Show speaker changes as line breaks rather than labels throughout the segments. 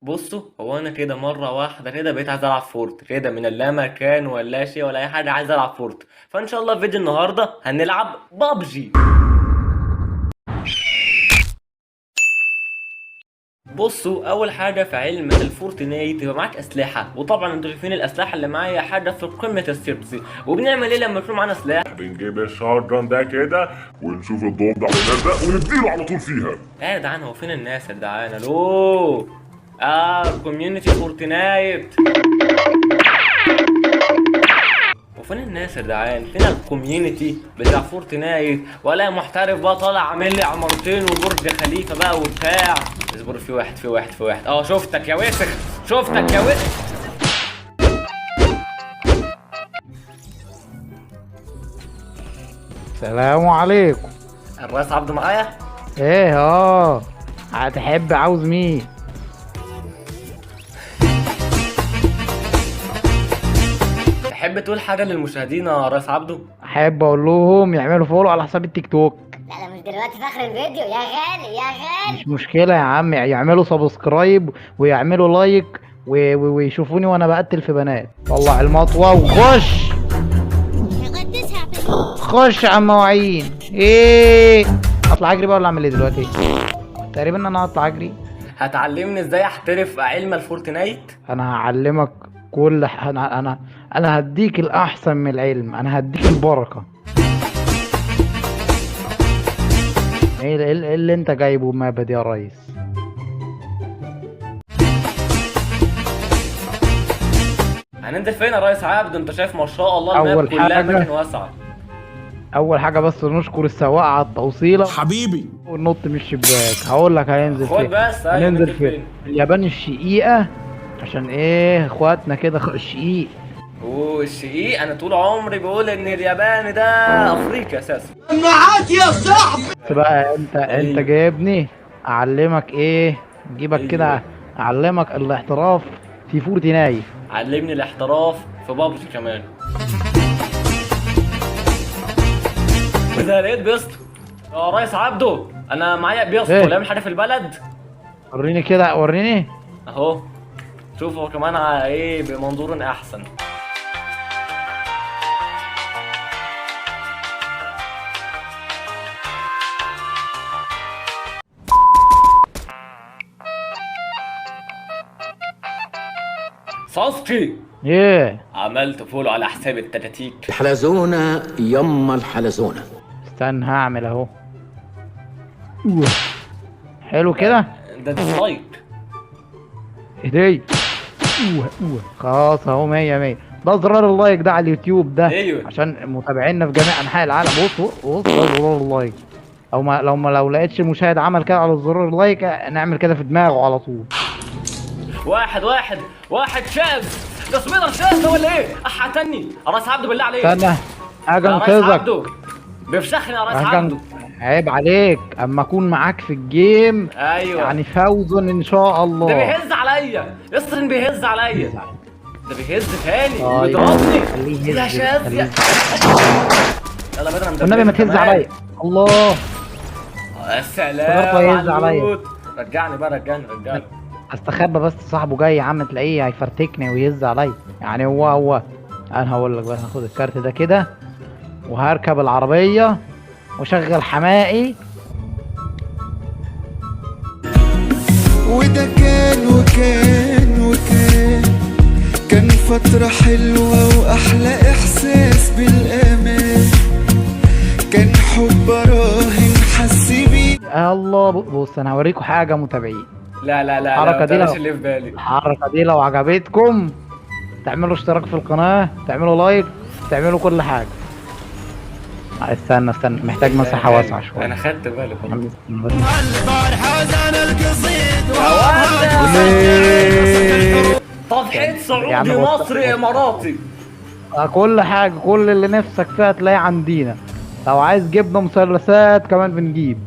بصوا، هو انا كده مرة واحدة كده بقيت عايز العب فورت كده من اللا مكان ولا شيء ولا اي حاجه، عايز العب فورت. فان شاء الله في فيديو النهارده هنلعب بابجي. بصوا، اول حاجة في علم الفورتنايت يبقى معاك اسلحة، وطبعا انتوا شايفين الاسلحة اللي معايا حاجة في قمة السيربسي. وبنعمل ايه لما يكون معانا سلاح؟
بنجيب ال shotgun ده كده ونشوف الضوء ده على الناس ده ونديله على طول فيها.
ايه يا جدعان، هو فين الناس يا جدعان؟ الو، community فورتنايت. وفين الناس يا جدعان؟ فين ال community بتاع فورتنايت؟ ولا محترف بقى طالع عامل لي عمارتين وبرج خليفة بقى وبتاع. اصبر، في واحد في واحد في واحد. شفتك يا وسخ، شفتك يا وسخ.
السلام عليكم.
الرئيس عبده معايا؟
ايه هتحب عاوز مين؟
تحب تقول حاجة للمشاهدين يا ريس عبده؟
احب اقول لهم يعملوا follow على حساب التيك توك.
لا لا مش دلوقتي، في اخر الفيديو يا غالي يا غالي.
مش مشكلة يا عم، يعملوا subscribe ويعملوا like ويشوفوني وانا بقتل في بنات. طلع المطوة وخش خش على المواعين. ايه اطلع اجري بقى ولا اعمل ايه دلوقتي؟ تقريبا انا هطلع اجري.
هتعلمني ازاي احترف علم الفورتنايت؟
انا هعلمك كل انا هديك الاحسن من العلم، انا هديك البركة. ايه اللي انت جايبه مابد يا ريس؟
هننزل فين يا ريس عبد؟ انت شايف ما شاء الله الماب
أول
كلها
حاجة
اماكن واسعة.
اول حاجة بس نشكر السواق على التوصيله
حبيبي،
وننط من الشباك. هقول لك هننزل
خد
فين.
بس، أيوة،
هننزل
ننزل
فين؟
فين؟
اليابان الشقيقة. عشان ايه؟ اخواتنا كده الشقيق.
اوه الشقيق، انا طول عمري بقول ان اليابان ده افريقيا اساسا.
معاك يا صاحبي.
بس بقى انت جايبني اعلمك ايه؟ اجيبك كده اعلمك الاحتراف في فورتنايت.
علمني الاحتراف في بابجي كمان. ده لقيت بيسطو يا ريس عبده، انا معايا بيسطو.
إيه؟
ولا حاجة في البلد؟
وريني كده، وريني
اهو. شوفوا كمان على ايه بمنظور احسن. ساسكي،
ايه؟
عملت follow على حساب التكاتيك.
الحلزونة يما الحلزونة.
استنى هعمل اهو. حلو كده؟
ده dislike.
اهدي. خلاص اهو 100 100. ده زرار ال like ده على اليوتيوب ده.
ايوه.
عشان متابعينا في جميع انحاء العالم. بص بص ده زرار ال like. او ما لو ما لو لقيتش المشاهد عمل كده على زرار ال like نعمل كده في دماغه على طول.
واحد واحد واحد شاذ. ده سميدر شاذ ده ولا ايه؟ احتني يا ريس عبده بالله عليك.
استنى اجي
يا ريس
انقذك.
عبده بيفشخني يا ريس عبده.
عيب عليك، اما اكون معاك في ال game.
ايوه
يعني فوز ان شاء الله.
ده بيهز عليا يسرن، بيهز عليا. ده بيهز تاني
طيب.
بيضربني.
خليه يهز،
يا شاذ
خليه
يا
يهز.
يلا بدنا
والنبي ما تهز عليا. الله
يا سلام
افتكرته هيهز
على
عليا.
ال loot. رجعني بقى، رجعني رجعني.
استخبى بس، صاحبه جاي يا عم تلاقيه هيفرتكني ويهز عليا. يعني هو انا هقول لك بس، هاخد الكارت ده كده وهركب العربية واشغل حمائي.
وده كان وكان وكان كان فترة حلوة وأحلى إحساس بالأمان، كان حب راهن حس بيه.
الله. بص أنا هوريكم حاجة متابعين.
لا لا لا،
الحركة
لا،
دي
ما
لو
اللي في بالي.
الحركة دي لو عجبتكم تعملوا اشتراك في القناة، تعملوا like، تعملوا كل حاجة. استنى استنى، محتاج مساحة واسعة شوية.
أنا خدت بالي خلاص. تضحية سعودي مصري إماراتي.
كل حاجة، كل اللي نفسك فيها تلاقيه عندنا. لو عايز جبنة مثلثات كمان بنجيب.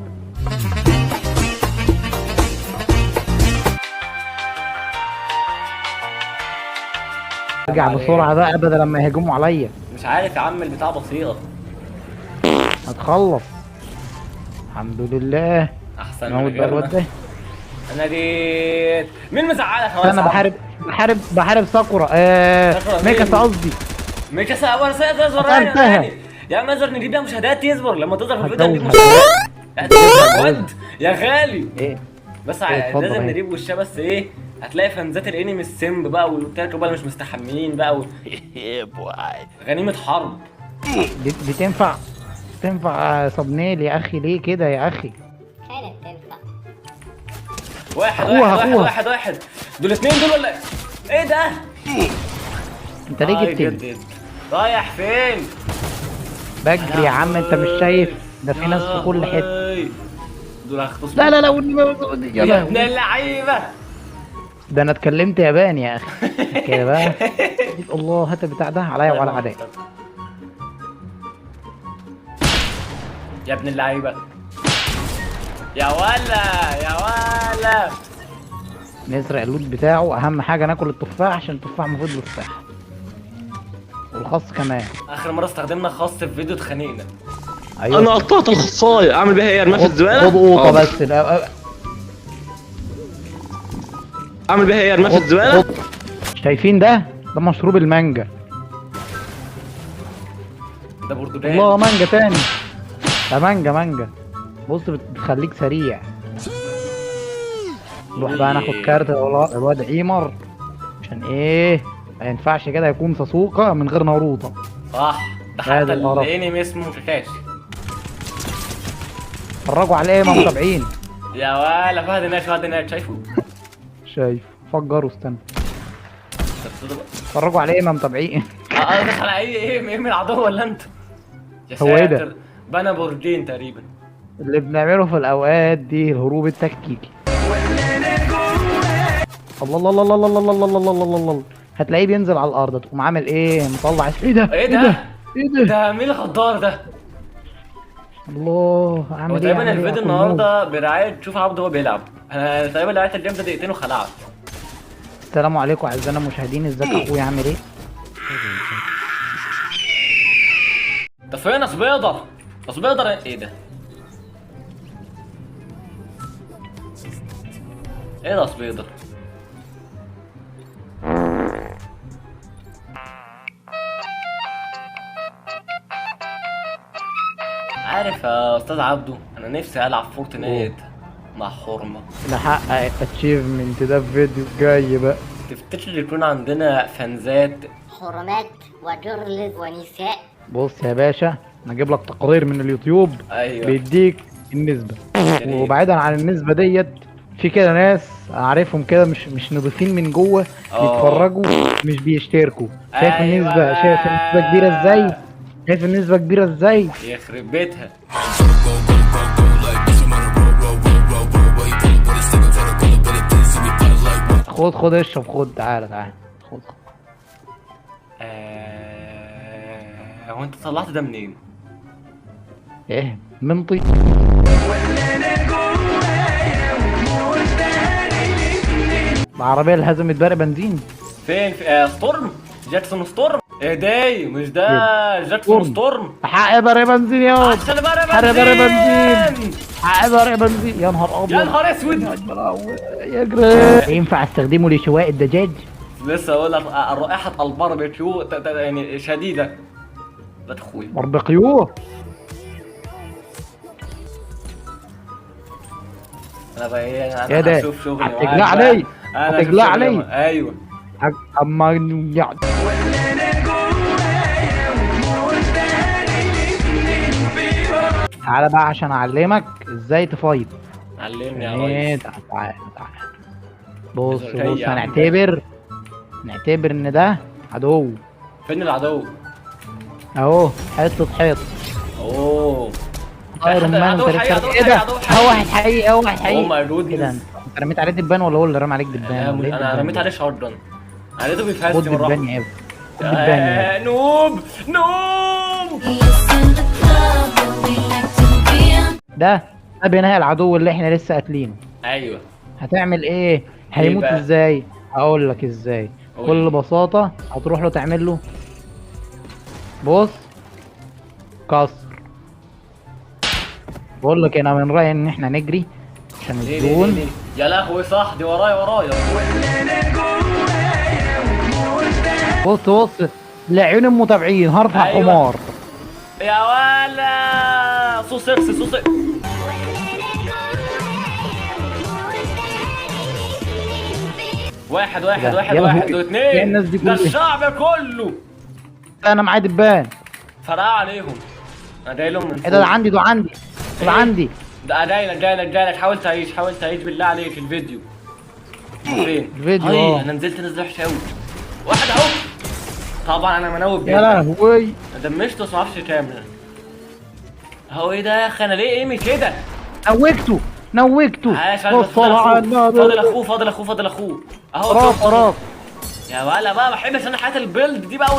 ارجع بسرعة بقى بدل لما يهجموا عليا.
مش عارف يا عم، البتاع بسيطة.
هتخلص الحمد لله.
احسن
موت
من
بقى الواد
غيرنا.
ده.
انا جيت. مين مزعلك يا
انا بحارب ساكورا. ميكاسا قصدي.
ميكاسا اول سنة يا عم ازر نجيب لها مشاهدات. يصبر لما تظهر في الفيديو نجيب مشاهدات يا غالي.
ايه
بس لازم نجيب وشها بس. ايه هتلاقي فانزات الانمي السمب بقى والتاكو بقى مش مستحملين بقى غنيمة حرب.
دي تنفع thumbnail يا اخي. ليه كده يا اخي؟
كانت تنفع.
واحد واحد واحد واحد. دول اثنين دول ولا ايه ده؟
انت ليه جبتني؟
رايح فين؟
بجري يا عم، انت مش شايف؟ ده في ناس في كل حتة.
دول هيختصروا.
لا لا لا والنبي
يا ابن اللعيبة،
ده انا اتكلمت ياباني يا اخي كده بقى. الله، هات البتاع ده عليا وعلى اعدائي.
يا ابن اللعيبة، يا ولا يا ولا.
نسرق ال loot بتاعه. اهم حاجة ناكل التفاح عشان التفاح مفيد للصحة، والخس كمان.
اخر مرة استخدمنا خس في فيديو اتخانقنا.
أيوة.
انا قطعت الخصايه، اعمل بيها ايه؟ ارميها في الزبالة؟
خد قوطه بس.
اعمل بيها ايه؟ ارميها في الزبالة؟
شايفين ده؟ ده مشروب المانجا.
ده برتقال.
الله، مانجا تاني. ده مانجا مانجا. بص بتخليك سريع. نروح بقى ناخد كارت الواد عيمر، عشان ايه؟ ما ينفعش كده يكون ساسوكا من غير ناروتو.
صح، ده حتى الانمي اسمه كاكاشي.
اتفرجوا عليه ما متابعين.
يا ولا فهد هناك، فهد هناك، شايفه؟
شايف. فجروا، استنى. اتفرجوا عليه ما متابعين.
قصدك على اي ايه؟ من العدو ولا انت؟
هو ايه ده؟
بنى برجين تقريبا.
اللي بنعمله في الاوقات دي الهروب التكتيكي. الله الله الله الله الله الله الله الله الله. هتلاقيه بينزل على الارض، تقوم عامل ايه؟ مطلع ايه ده؟
ايه ده؟
ايه ده؟
ده مين الغدار ده؟
الله، اعمل ايه؟
تقريبا الفيديو النهارده برعاية شوف عبده وهو بيلعب. انا تقريبا لعبت ال game ده دقيقتين وخلعت.
السلام عليكم اعزائنا المشاهدين، ازيك يا اخويا؟ عامل ايه؟
ده فين سبيدر؟ سبيدر ايه ده؟ ايه ده سبيدر؟ عارف يا استاذ عبده، انا نفسي العب فورتنايت مع حرمه.
نحقق ال achievement ده في فيديو جاي بقى.
تفتكر يكون عندنا فانزات
حرمات و girls ونساء؟
بص يا باشا، انا اجيب لك تقرير من اليوتيوب.
ايوه،
بيديك النسبة. وبعيدا عن النسبة ديت، في كده ناس اعرفهم كده مش نضيفين من جوه، بيتفرجوا مش بيشتركوا. شايف؟ أيوة. النسبة، شايف النسبة كبيرة ازاي؟ شايف النسبة كبيرة ازاي؟
يخرب بيتها.
خد خد اشرب، خد، تعالى تعالى، خد.
هو انت طلعت ده منين؟
ايه من طي. العربية اللي هزمت برق بنزين.
فين؟ في ستورم؟ جاكسون ستورم؟ ايه ده؟ مش ده جاكسون ستورم؟
حق برق بنزين يا واد،
عشان برق
حق برق
بنزين،
بنزين، حق برق بنزين. يا نهار ابيض،
يا نهار اسود،
يجري. ينفع استخدمه لشواء الدجاج؟
لسه اقول لك رائحة الباربيكيو يعني شديدة. لا تخوي
باربيكيو.
انا بقى ايه؟ انا هشوف شغلي.
هتجلع علي، هتجلع علي.
ايوه،
اما يعني تعالى بقى عشان اعلمك ازاي ت fight.
علمني يا ريس.
تعالى تعالى. بص بص، هنعتبر ان ده عدو.
فين العدو؟
اهو، حتة حيط.
اوه،
ايرون مان. ايه ده؟ هو واحد حقيقي، هو واحد حقيقي.
oh my goodness.
انت رميت عليه دبان ولا هو اللي رمى عليك دبان؟
انا رميت عليه shotgun. لقيته بيفهس.
خد دبان يا ابني، خد دبان يا ابني.
noob noob.
ده بناء العدو اللي احنا لسه قاتلينه.
ايوه.
هتعمل ايه؟ هيموت ازاي؟ هقول لك ازاي. بكل بساطة هتروح له تعمل له بص كسر. بقول لك انا من رايي ان احنا نجري عشان الزون.
يا لهوي صح، دي ورايا ورايا.
بص بص لعيون المتابعين هرفع.
أيوة.
حمار
يا ولا so sexy so sexy. واحد واحد
ده.
واحد
يا
واحد
لهوي.
واثنين.
يا الناس دي
ده
كلها.
الشعب كله
انا معايا دبان.
فرقع عليهم. انا جاي لهم من
ايه ده؟ ده
فوق.
عندي، ده عندي، ده
إيه؟
عندي.
ده جاي لك جاي لك جاي لك. حاول تعيش، حاول تعيش بالله عليك. الفيديو فين؟
الفيديو،
هاي،
آه.
انا نزلت نزله وحشة قوي. واحد اهو. طبعا انا منوب
يا
جدا.
لهوي.
انا دمشته بس ما اعرفش كام. هو ايه ده يا اخي؟ انا ليه ايمي كده؟
نوكته نوكته.
عاش عاش. بس
بص
فاضل
على
اخوه،
النبي.
فاضل اخوه، فاضل اخوه، فاضل اخوه اهو.
وراك
شوف.
وراك.
يا ولا بقى ما بحبش انا حياة ال build دي بقى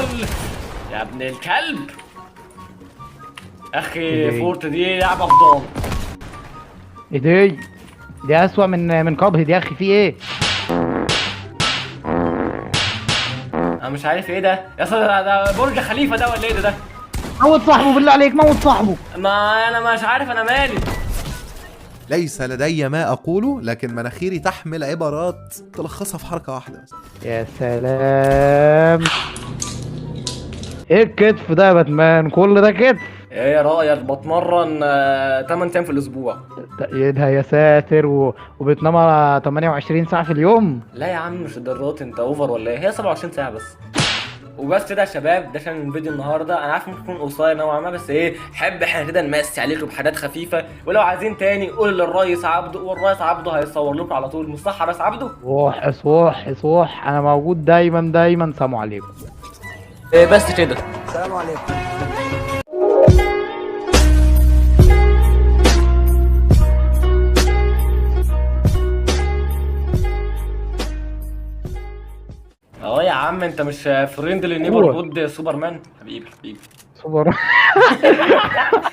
يا ابن الكلب. اخي
إيه؟
فورت دي لعبه فضان.
ايه دي؟ دي اسوأ من Cuphead يا اخي. في ايه؟
انا مش عارف ايه ده يا اسطى. ده برج خليفة ده ولا ايه ده؟
موت صاحبه بالله عليك، موت صاحبه.
ما انا مش عارف انا مالي.
ليس لدي ما أقوله، لكن مناخيري تحمل عبارات تلخصها في حركة واحدة بس.
يا سلام، ايه الكتف ده يا باتمان؟ كل ده كتف؟
ايه رايك بتمرن 8 ايام في الاسبوع؟
ايه ده يا ساتر. وبتنام على 28 ساعة في اليوم؟
لا يا عم مش الدرجات، انت over ولا ايه؟ هي 27 ساعة بس. وبس كده يا شباب، ده كان الفيديو النهارده. انا عارف ممكن يكون قصير نوعا ما، بس ايه، حب احنا كده نمسي عليكم بحاجات خفيفة. ولو عايزين تاني قول للريس عبده، والريس عبده هيصور لكم على طول. مش صح يا ريس عبده؟
صح صح صح، انا موجود دايما دايما. سلام عليكم.
إيه بس كده.
السلام عليكم.
اه يا عم انت مش friendly neighborhood سوبرمان؟ حبيبي حبيبي
سوبر.